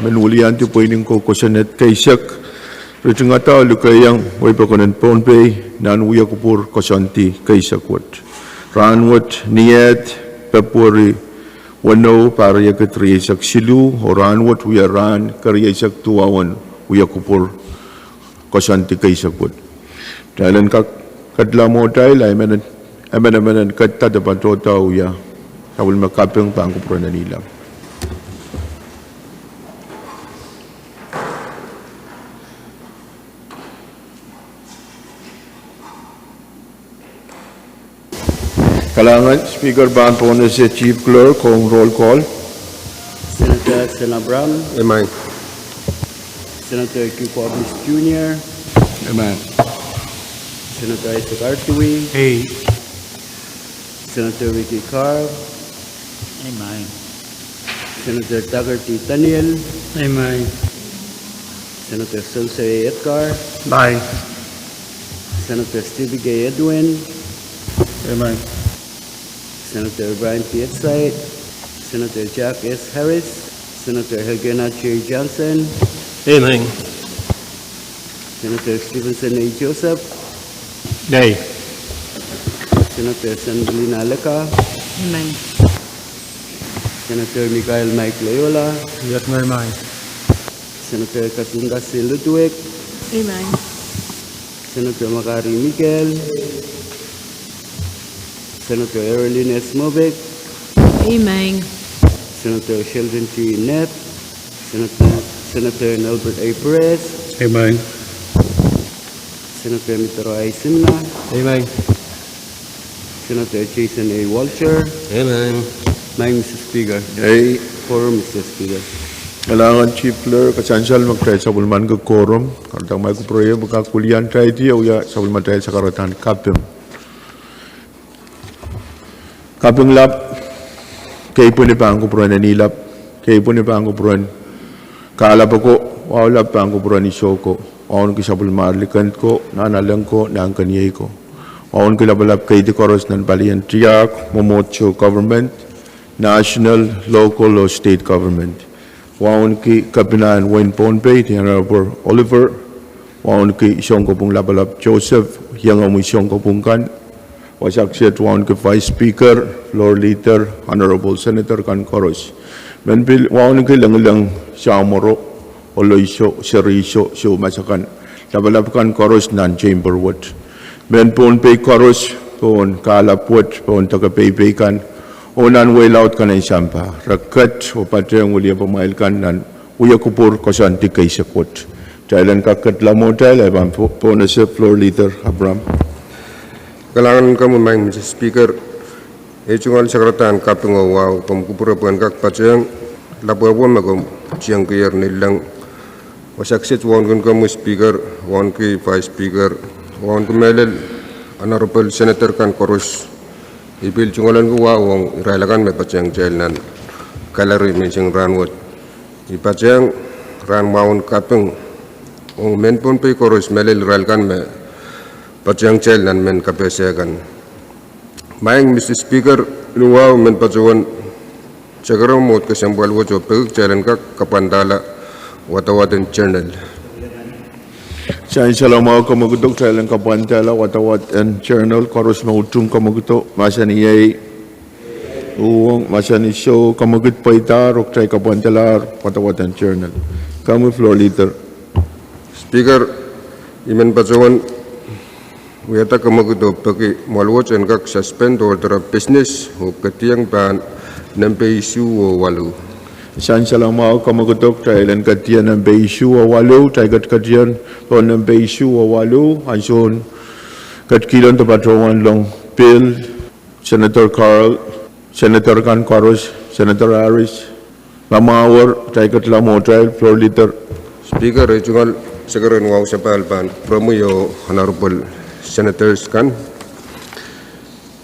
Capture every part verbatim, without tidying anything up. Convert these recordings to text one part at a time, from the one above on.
men wiliandi pweinen kou kosonned keisek, ritingada oh lukehiong wehi pokon en Pohnpei nan wia kupwur koasoandi keisek wet. Rahnwet ni Eht, Pwehpweri weneu, pahr riekid rieisek siluh, oh rahnwet wia rahn kerieisek duwau en wia kupwur koasoandi keisek wet. Kitail en kak ketila mwohtail, emenemen en ketda de patohda wia sapwellime kaping pahn kupwuren en ilap. Kalahngan, Speaker pahn pwonese Chief Clerk ong roll call. Senator Sen Abraham. Amen. Senator Q Corbis Junior. Amen. Senator Isaac Artui. Hey. Senator Ricky Carl. Amen. Senator Tucker T. Daniel. Amen. Senator Spencer A. Edgar. Aye. Senator Stephen K. Edwin. Amen. Senator Brian P. Whiteside. Senator Jack S. Harris. Senator Elkena J. Johnson. Amen. Senator Stevenson A. Joseph. Nay. Senator Sandrina Leka. Amen. Senator Michael Mike Loyola. Yet ngai mai. Senator Katinga C. Ludwig. Amen. Senator Makari Miguel. Senator Erlin S. Mobik. Amen. Senator Sheldon T. Nep. Senator, Senator Albert A. Perez. Amen. Senator Mitro I. Simna. Amen. Senator Jason A. Walter. Amen. Maing Mister Speaker. Aye. Quorum, Mister Speaker. Kalahngan Chief Clerk, e sansal me kitail sapwellimaniki quorum. Kahrehda ma I kupwure ie, pwe kak wiliandi ie, wia sapwellimatail sakaradahn kaping. Kaping lap, keipweni pahn kupwuren en ilap, keipweni pahn kupwuren kahlap ako, wahu lap pahn kupwuren isou ko, wauneki sapwellimar liken ko, nahnalek ko, nahnkeniei ko. Wauneki lapalap keidi koaros nan palien tiahk, mwomwohdiso government, national, local oh state government. Wauneki kepina en wehin Pohnpei, the Honorable Oliver. Wauneki sounkopwung lapalap Joseph, iengomwi sounkopwung kan. Wasa kiset wauneki Vice Speaker, Floor Leader, Honorable Senator kan koaros. Men pil wauneki lengileng, samworo, oloiso, serihso, soumas akan. Lapalap kan koaros nan chamber wet. Mehn Pohnpei koaros, pohn kahlap wet, pohn deke peipei kan, oh nan wehi laud kan en sampah. Re ket oh patehng wiliepamwail kan nan wia kupwur koasoandi keisek wet. Kitail en kak ketila mwohtail, e pahn po-, pohnese Floor Leader Abraham. Kalahngan en komwi Maing Mister Speaker. Ei tungoal sakaradahn kaping oh wahu komw kupwure pwehn kak patehng lapwehpweo me komw tiengkier ni leng. Wasa kiset wauneki komwi Speaker, wauneki Vice Speaker, wauneki mehlel Honorable Senator kan koaros. I pil tungoal wahu ong irail akan me patehng kitail nan gallery menseng rahnwet. I patehng rahn mwahu en kaping ong mehn Pohnpei koaros, mehlel irail kan me patehng kitail nan mehn kapehse kan. Maing Mister Speaker, ni wahu men patohwan sekeremwe mwohd kesempwal wet oh peki kitail en kak kapwandahla wadawad en journal. Sansal mwahu komw ketido, kitail en kapwandahla wadawad en journal, koaros me utung komw ketido, mahsanih iei. Uhwong, mahsanih soh, komw ketido pweida, oh kitail kapwandahla wadawad en journal. Komwi Floor Leader. Speaker, I men patohwan wiahda komw ketido peki mwoahl wet en kak suspend order of business oh ketieng pahn nempe isuh oh waluh. Sansal mwahu komw ketido, kitail en ketieng nempe isuh oh waluh, kitail ketiketieng pohn nempe isuh oh waluh, ansoun ketikihlen de patohwan long pil, Senator Carl, Senator kan koaros, Senator Harris, Lamawr, kitail ketila mwohtail, Floor Leader. Speaker, ei tungoal sekerehn wahu sapahl pahn kupwuromwi oh Honorable Senators kan.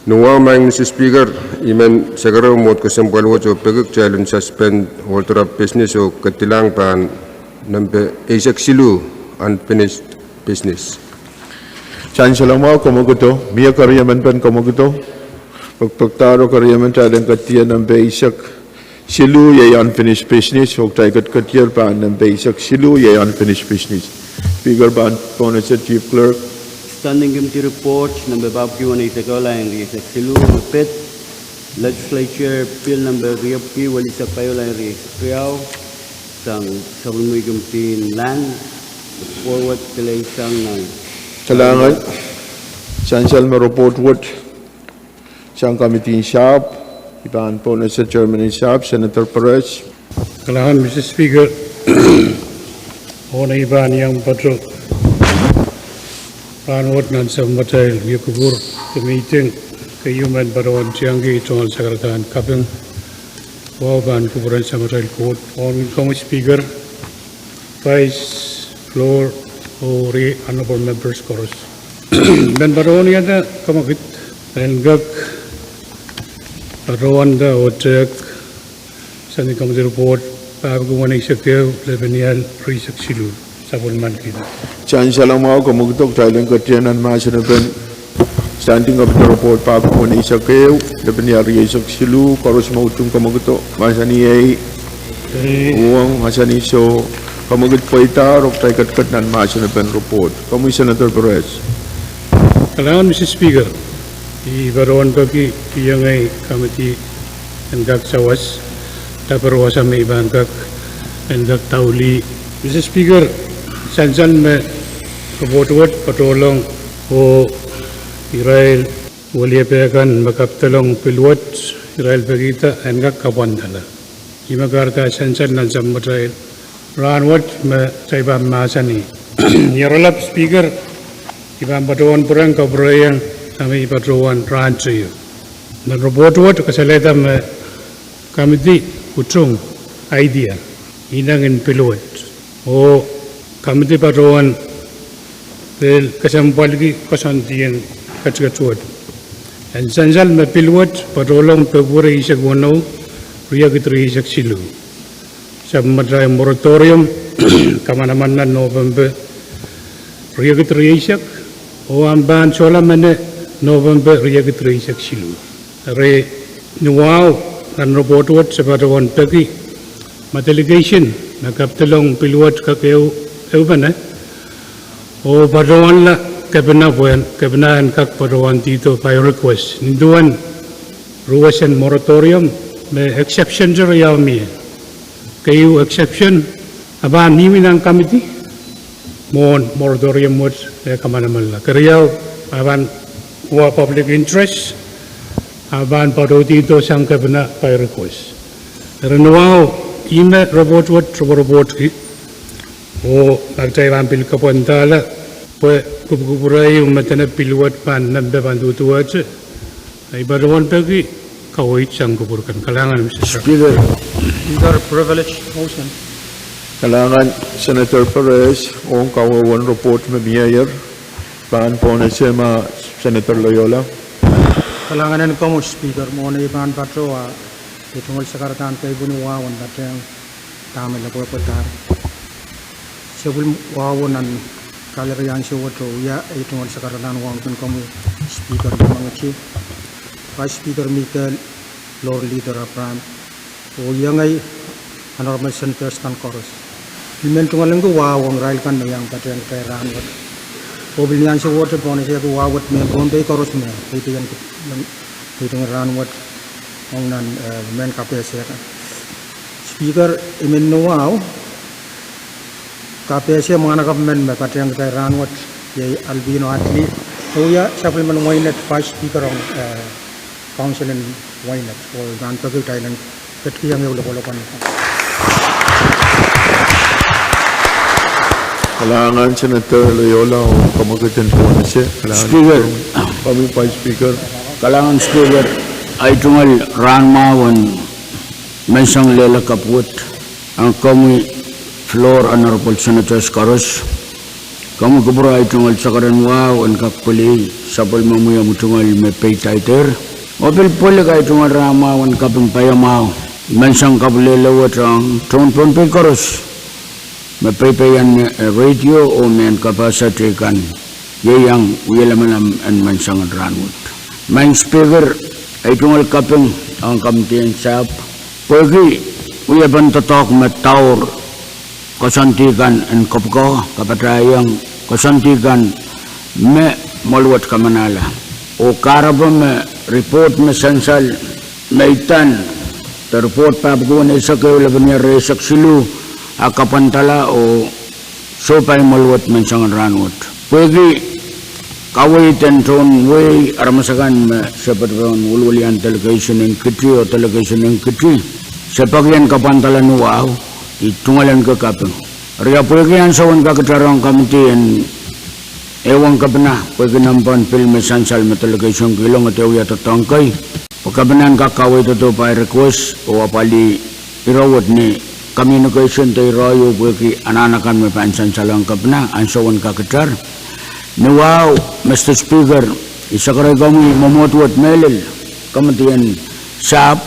Ni wahu Maing Mister Speaker, I men sekeremwe mwohd kesempwal wet oh peki kitail en suspend order of business oh ketilahng pahn nempe eisek siluh, unfinished business. Sansal mwahu komw ketido, mie keriemen pen komw ketido. Pekpekdahr oh keriemen, kitail en ketieng nempe eisek Siluh iei unfinished business, oh kitail ketiket ier pahn nempe eisek siluh iei unfinished business. Speaker pahn pohnese Chief Clerk. Standing Committee Report, nempe papkihwei eisek ehu, lain rieisek siluh, me pid Legislature Bill nempe riepwiki welisek pahieu, lain rieisek riau, sang sapwellimomwi Committee en Land, forward pil sang nan. Kalahngan, sansal me report wet sang Committee en Sahpw, I pahn pohnese Chairman en Sahpw, Senator Perez. Kalahngan, Mister Speaker. Oh ni I pahn iang patoh rahnwet nan sapwmatail iekupwur de mihting, keieu men patohwan tiengki tungoal sakaradahn kaping. Wahu pahn kupwuren sapwmatail Koht, oh ni komwi Speaker, Vice, Floor, oh riei honorable members koaros. Men patohwan iang kamwakid en kak patohwanda oh tehk Standing Committee Report, papkihwei eisek ehu, lepin ial rieisek siluh, sapwellimanikihda. Sansal mwahu, kamwakid, oh kitail en ketiket nan mahsenepen Standing Committee Report papkihwei eisek ehu, lepin ial rieisek siluh, koaros me utung kamwakid, mahsanih ei. Uhwong, mahsanih soh. Kamwakid pweida, oh kitail ketiket nan mahsenepen report. Komwi Senator Perez. Kalahngan, Mister Speaker. I patohwan peki, I iang ei committee en kak sawas, daper wasa me I pahn kak, en kak daulih. Mister Speaker, sansal me report wet patohlong, oh irail weliepe kan me kapidolong pil wet, irail pekihda en kak kapwandala. Ih me kahrehda sansal nan sapwmatail rahnwet me kitail pahn mahsanih. Ni aralap Speaker, I pahn patohwan pwurehng kapwureiong dahme I patohwan rahn teio. Nan report wet kasalehda me committee utung idea ineng en pil wet, oh committee patohwan pil kesempwalki koasoandi en ketiket wet. En sansal me pil wet patohlong Pwehpwuri eisek weneu, riekid rieisek siluh. Sapwmatail moratorium kamanaman nan Nopempe riekid rieisek, oh ahpw pahn sohla mene Nopempe riekid rieisek siluh. Eri ni wahu, nan report wet se patohwan peki ma delegation me kapidolong pil wet kak ehu, ehupene, oh patohwanla kepina pwehn, kepina en kak patohwandihdo by request. Nin duwen ruwesen moratorium me exception te riau mie. Keieu exception, a pahn mihmi nan committee mwohn moratorium wet e kamanamanla. Keriau, a pahn wa public interest, a pahn patohwandihdo sang kepina by request. Eri ni wahu, ih me report wet roporepotki, oh ma kitail pahn pil kapwandala, pwe kupwukupwure ieu me dene pil wet pahn nempe pahn duduwehte, I patohwan peki kaweid sang kupwur kan. Kalahngan, Mister Speaker. Kalahngan Senator Perez, ong kawehwehn report me mieier, pahn pohnese ma Senator Loyola. Kalahngan en komwi Speaker, mwohn ei pahn patohwan, ei tungoal sakaradahn kepwin wahu en patehng dahme lepwehpwehdahr. Se pil wahu nan kalelapak ansou wet oh wia ei tungoal sakaradahn wahu ong komwi Speaker Mahmangeti, Vice Speaker Mikel, Floor Leader Abraham, oh iengei honorable senators kan koaros. I men tungoal engki wahu ong irail kan me iang patehng kitail rahnwet. Oh pil ni ansou wet pohnese ki wahu wet mehn Pohnpei koaros me, ei tungoal rahnwet ong nan, eh, mehn kapehse kan. Speaker, I men wahu, kapehse mwahnakapw men me patehng kitail rahnwet, iei Albino Atli, oh wia sapwellimen Wainet, Vice Speaker ong, eh, Council en Wainet, oh I pahn peki kitail en ketikihong ehu lokolok kan. Kalahngan Senator Loyola, oh kamwakid en pohnese. Kalahngan Speaker. Komwi Vice Speaker. Kalahngan Speaker, ei tungoal rahn mwahu en menseng lelehkapw wet, ong komwi floor honorable senators koaros, komwi kupwure ei tungoal sakaradahn wahu en kak pwili sapwellimomwi omw tungoal me peidaidehr. Oh pil pweliki ei tungoal rahn mwahu en kaping paiamwahu, menseng kapwilehla wet ong tohn Pohnpei koaros me peipeian, eh, radio oh mehn kapehse teikan, iei iang wielamalam en menseng en rahnwet. Maing Speaker, ei tungoal kaping ong Committee en Sahpw, Pwehki wiepen doadoahk me daur, koasoandi kan en kopwuko kapatahiong koasoandi kan me mwoaluwet kamanahla, oh kahrepe me ripwoht me sansal me idan de ripwoht pahpwiki weneisek ehu lepin ier rieisek siluh a kapwandala oh sohpai mwoaluwet menseng en rahnwet. Pwehki kaweid en tohn wehi aramas akan me se patohwan welwelian delegation en Kiti oh delegation en Kiti, se peki en kapwandala ni wahu, I tungoal en kak kaping. Eri pwehki ansou en kakitar ong komiti en ehuong kepina, pwehki nempe en pil me sansal me delegation kihlong e dehr wia doadoahk kei, pwe kepina en kak kaweidodo by request oh apwalih ire wet ni communication de ire ieu pwehki anahn akan me pahn sansalohng kepina ansou en kakitar. Ni wahu, Mister Speaker, I sakaraikomwi mwomwohd wet mehlel, komiti en sahpw,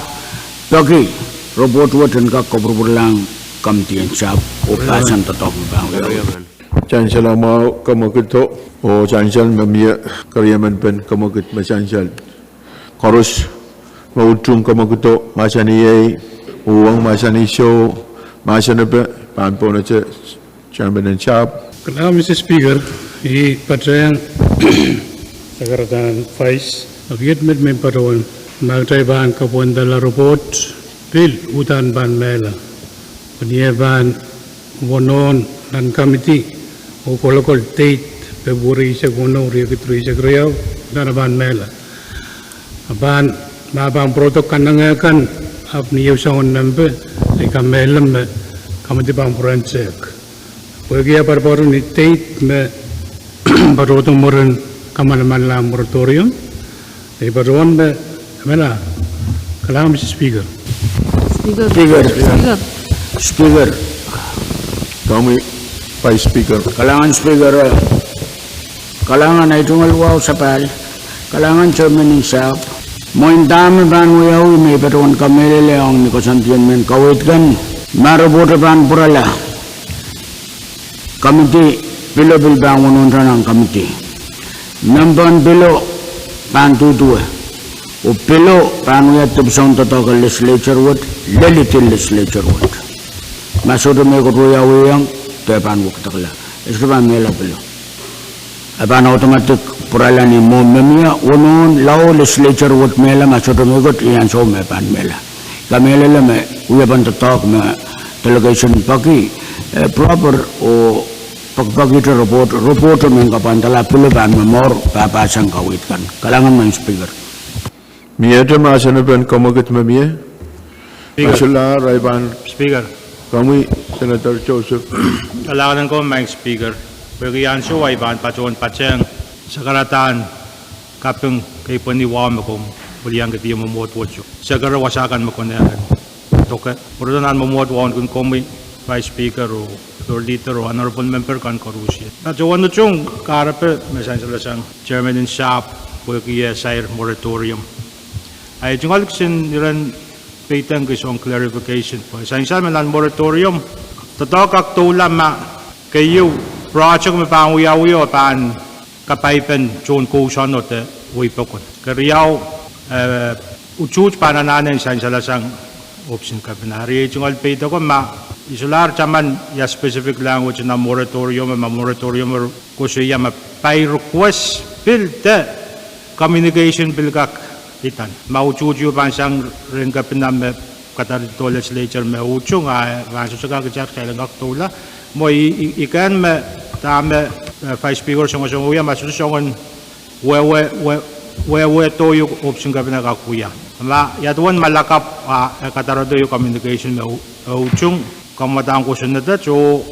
peki ripwoht wet en kak kapwurpwurlahng komiti en sahpw oh pahsan doadoahk me pahn wiawi. Sansal mwahu kemwekido, oh sansal me mie, keriemenpen kemwekid me sansal. Koaros me utung kemwekido, mahsanih iei, uhwong mahsanih soh, mahsenepe pahn pohnese chairman en sahpw. Kalahngan Mister Speaker, I patehng sakaradahn Vice, a kiet met me I patohwan, ma kitail pahn kapwandala ripwoht, pil uhdahn pahn mehla. Pwe ni eh pahn wonohn nan komiti oh kolokol date February rieisek weneu, riekid rieisek riau, uhdahn pahn mehla. A pahn, ma pahn pwurodo kanengamah kan, ahpw ni ehu soangen nempe, I kamehlele me komiti pahn pwurehng sehk. Pwehki a patopato ni date me patohdo mwurin kamanamanlahn moratorium, I patohwan me, mehla. Kalahngan Mister Speaker. Speaker. Speaker. Speaker. Komwi Vice Speaker. Kalahngan Speaker. Kalahngan, ei tungoal wahu sapahl. Kalahngan chairman en sahpw. Mwein dahme pahn wiawi me I patohwan kamehlele ong ni koasoandien mehn kaweid kan, ma ripwoht e pahn pwurala, komiti, pilo pil pahn wonohn nan komiti. Nempehn pilo pahn duhduwe, oh pilo pahn wia dipwisoun doadoahk en legislature wet, lelidin legislature wet. Ma sohte mehkot wiawihong, de pahn wekidekla. E sohte pahn mehla pilo. E pahn automatic pwurala ni mwohmw me mie, wonohn lao legislature wet mehla, ma sohte mehkot, ih ansou me pahn mehla. Kamehlele me wiepen doadoahk me delegation peki, eh, proper oh pekipekihte ripwoht, ripwoht me kapwandala pil pahn momour, pahpahsang kaweid kan. Kalahngan Madam Speaker. Miehte mahsenepen kemwekid me mie? Speaker. Solahr ei pahn Speaker. Komwi Senator Joseph. Kalahngan en komwi Madam Speaker. Pwehki ansou ei pahn patohwan patehng sakaradahn kaping kei pwe ni wahu me komw wiliankihdi mwomwohd wet. Sekere wasa kan me konehng en doke. Pwurodo nan mwomwohd wahu kin komwi Vice Speaker oh Floor Leader oh Honorable Member kan koaros. Patohwan utung kahrepe me sansalasang chairman en sahpw pwehki eh sair moratorium. Ei tungoal kisin iren peidek kis ong clarification pwe sansal me nan moratorium, doadoahk kak doula ma keieu project me pahn wiawi oh pahn kapaipen tohn kousoan oh de wehi pokon. Keriau, eh, utuht pahn anahne en sansalasang ohpis en kepina. Eri ei tungoal peidek ko ma I solahr taman ia specific language nan moratorium, ma moratorium koasoia me by request pil de communication pil kak idan. Ma utuht ieu pahn sang rehn kepina me kadarodo legislature me utung a pahn sohte kak itar, kitail en kak doula. Mwo I, I, I kehn me dahme, eh, Vice Speaker songosong wia ma sohte soangen wehwehdo ieu ohpis en kepina kak wia. Ma ia duwen me lakapw a, eh, kadarodo ieu communication me u-, eh, utung, komw wadahn kosonned oh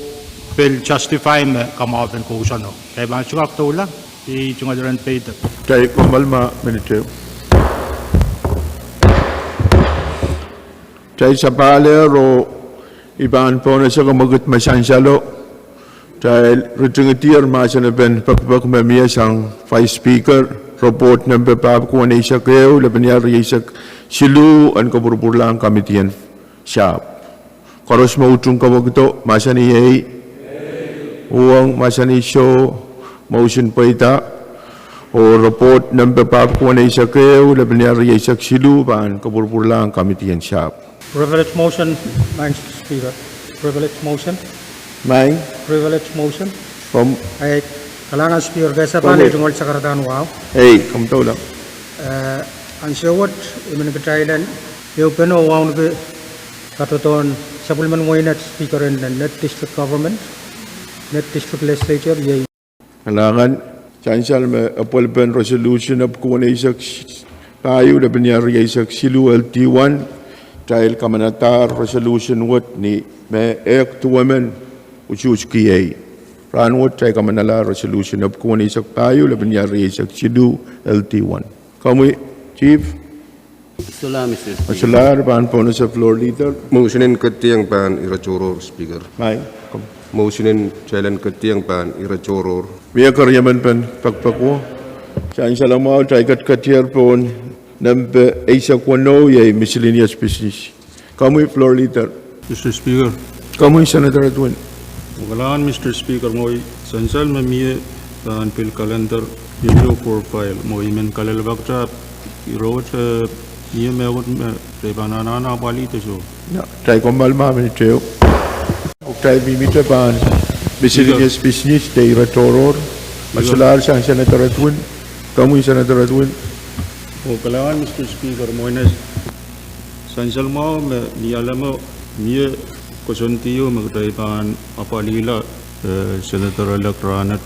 pil justify me kamwahu pen kousoano. Kitail pahn sohte kak doula, I tungoal iren peidek. Kitail kommoal ma minit ehu. Kitail sapahl ehr oh I pahn pohnese kemwekid me sansalo. Kitail ritingdier mahsenepen pekipek me mie sang Vice Speaker, ripwoht nempe pahpwiki weneisek ehu, lepin ial rieisek siluh, en kopwurpwurlahng komiti en sahpw. Koaros me utung kemwekido, mahsanih ei. Uhwong, mahsanih soh. Mwohn pweida, oh ripwoht nempe pahpwiki weneisek ehu, lepin ial rieisek siluh, pahn kopwurpwurlahng komiti en sahpw. Privilege motion, Madam Speaker. Privilege motion. Madam. Privilege motion. Kom. Ei, kalahngan Speaker, ke sapahl, ei tungoal sakarada en wahu. Ei, komw doula. Eh, ansou wet, I men kitail en, ehu pene wauneki katohdohn sapwellimen wehin Nett, Speaker, en Nett District Government, Nett District Legislature, iei. Kalahngan, sansal me apwalipen resolution epwiki weneisek pahieu lepin ia rieisek siluh L D one, kitail kamanadahr resolution wet ni me ehk duwemen usuhs kiei. Rahnwet kitail kamanala resolution epwiki weneisek pahieu lepin ia rieisek siluh L D one. Komwi, Chief. Solahr, Mister Speaker. Solahr, pahn pohnese floor leader. Motion en ketieng pahn ire tohrohr, Speaker. Madam, kom. Motion en kitail en ketieng pahn ire tohrohr. Mie keriemen pen pekpeko. Sansal mwahu, kitail ketiketier pohn nempe eisek weneu, iei miscellaneous business. Komwi floor leader. Mister Speaker. Komwi Senator Edwin. Kalahngan Mister Speaker, mwo sansal me mie pahn pil calendar, video profile, mwo I men kalelapak kitail ire wet, eh, mie mehkot me kitail pahn anahne apwalih de soh. Ia, kitail kommoal ma minit ehu. Kitail mihmihte pahn miscellaneous business de ire tohrohr. Solahr sang Senator Edwin. Komwi Senator Edwin. Oh, kalahngan Mister Speaker, mwo ine sansal mwahu me ni alehmo mie koasoandi ehu me kitail pahn apwalihla, eh, Senator-elect Rahnwet.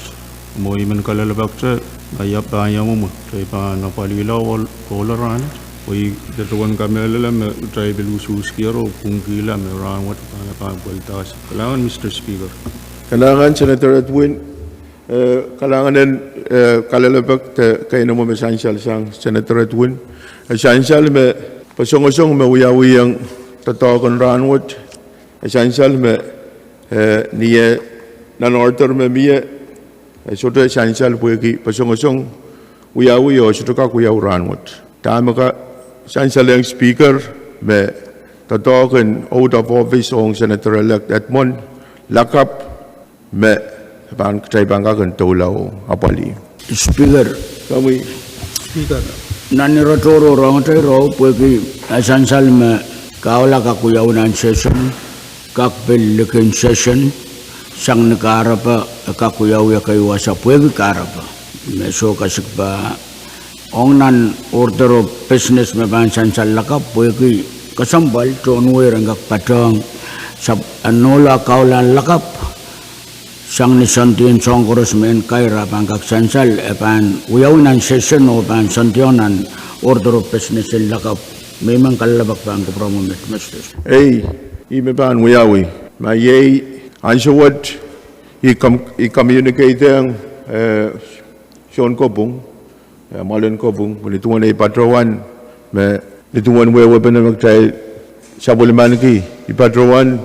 Mwo I men kalelapak kitail, ia pahn ia mwomwe, kitail pahn apwalihla ohl, ohlo rahnwet. Oh I dehr duwen kamehlele me kitail pil usuhskier oh pwungkihla me rahnwet pahn, pahn pweldahsang. Kalahngan Mister Speaker. Kalahngan Senator Edwin. Eh, kalahngan en, eh, kalelapak de keinemwe me sansal sang Senator Edwin. Eh, sansal me posongosong me wiawiong doadoahk en rahnwet. Eh, sansal me, eh, ni eh, nan order me mie, eh, sohte sansal pwehki posongosong wiawi oh sohte kak wiawi rahnwet. Dahme ka sansal ong Speaker me doadoahk en oath of office ong Senator-elect Edmund lakapw me pahn kitail pahn kak en doula oh apwalih. Speaker. Komwi. Speaker. Nan ire tohrohr ong kitail ire pwehki, eh, sansal me kahula kak wiawi nan session, kak pil likin session, sang ni kahrepe, eh, kak wiawi ekei wasa pwehki kahrepe. Me soh kasikpa ong nan order of business me pahn sansal lakapw pwehki kesempwal tohn wehi ren kak patohng sap, eh, nohla kaula lakapw sang ni soundien soahng koaros me en kaira pahn kak sansal, eh, pahn wiawi nan session oh pahn soundiong nan order of business en lakapw. Me I men kalelapak pahn kupwuromwi met, Mister Speaker. Ei, ih me pahn wiawi. Ma iei ansou wet I com-, I communicate-eng, eh, Sonkopwung, eh, Mwalen Kopwung, ni duwen ei patohwan, me ni duwen wehwehpene me kitail sapwellimaniki, I patohwan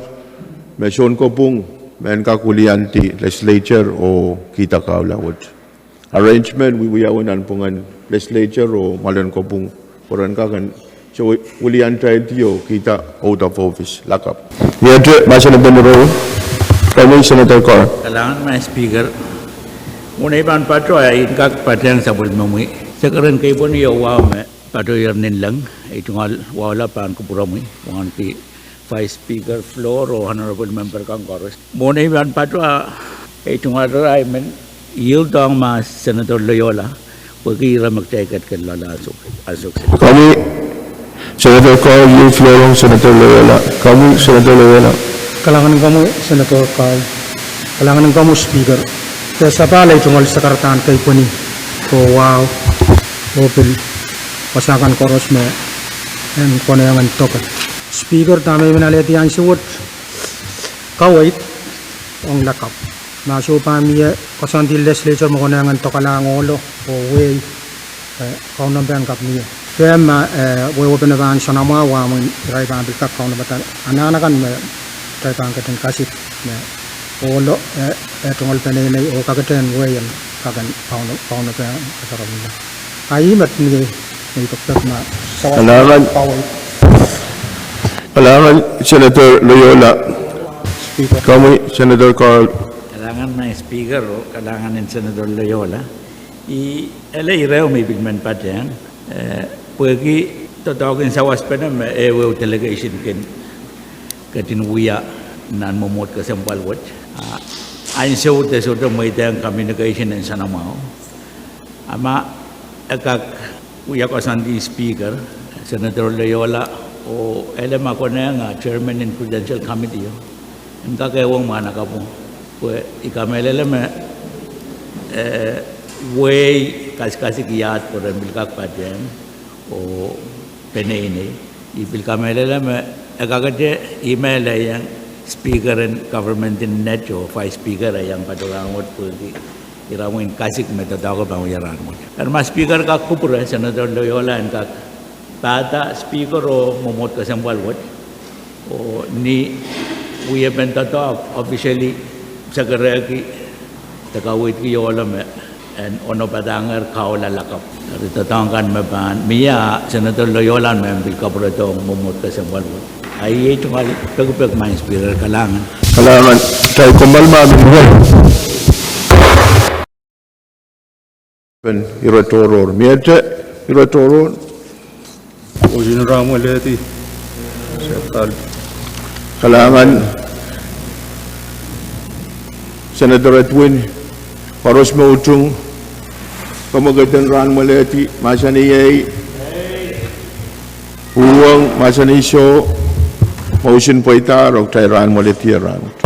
me Sonkopwung me en kak wiliandi legislature oh kihda kahula wet. Arrangement wiawi nanpwungen legislature oh Mwalen Kopwung pwe ren kak en soh wilian kitaildi oh kihda oath of office lakapw. Iet, ma Senator Niro, komwi Senator Carl. Kalahngan Madam Speaker. Mwohn ei pahn patoh, I en kak patehng sapwellimomwi. Se keren keipweni oh wahu me patohier ninleng, ei tungoal wahula pahn kupwuromwi, wauneki Vice Speaker Floor oh Honorable Member kan koaros. Mwohn ei pahn patoh, ei tungoal ire I men yield ong ma Senator Loyola, pwehki ire me kitail ketiket loale ansou, ansou. Komwi Senator Carl, yield floor ong Senator Loyola. Komwi Senator Loyola. Kalahngan komwi Senator Carl. Kalahngan komwi Speaker. Ke sapahl, ei tungoal sakaradahn keipweni oh wahu oh pil wasa kan koaros me en konehng en doke. Speaker, dahme I men alehdi ansou wet kaweid ong lakapw. Ma soh pahn mie koasoandi legislature me konehng en dokalahng ohlo oh wehi, eh, kaunompehn kak mie. Ke ma, eh, wehwehpene pahn soanamwahu, wa mwomwen irail pahn pil kak kaunopada anahn akan me kitail pahn ketin kasik me ohlo, eh, eh, tungoal peneinei oh kaketehn wehi en kak en kauno-, kaunopada kasarawinla. A ih met ni ei, ni pekpek ma sawas. Kalahngan. Kalahngan Senator Loyola. Speaker. Komwi Senator Carl. Kalahngan Madam Speaker oh kalahngan en Senator Loyola. I ele ire ehu me I pil men patehng, eh, pwehki doadoahk en sawaspene me ehuehu delegation kin ketin wia nan mwomwohd kesempwal wet. Ah, ansou de sohte mweidehng communication en soanamwahu. A ma e kak wia koasoandi Speaker, Senator Loyola, oh ele ma konehng a chairman en Credential Committee o, en kak ehuong mwahnakapwo. Pwe I kamehlele me, eh, wehi kasikasik iahd pwe ren pil kak patehng, oh peneinei. I pil kamehlele me e kakete email iang Speaker en government en Senate oh Vice Speaker iang patohwan wet pwehki ira mwein kasik me doadoahk pahn wia rahn wet. Eri ma Speaker kak kupwure, Senator Loyola en kak pahda Speaker oh mwomwohd kesempwal wet, oh ni wiepen doadoahk officially sekerehki de kaweidki ohlo me en onopadahngehr kahula lakapw. Eri doadoahk kan me pahn mie, Senator Loyola me pil kapwuredohng mwomwohd kesempwal wet. A iei tungoal pekipek, Madam Speaker, kalahngan. Kalahngan, kitail kommoal ma mie pen ire tohrohr. Miehte ire tohrohr? Osin rahn mwalehdi. Kalahngan, Senator Edwin, koaros me utung, komw kak eden rahn mwalehdi, mahsanih ei. Uhwong, mahsanih soh. Mour en pweida, oh kitail rahn mwalehdi rahn wet.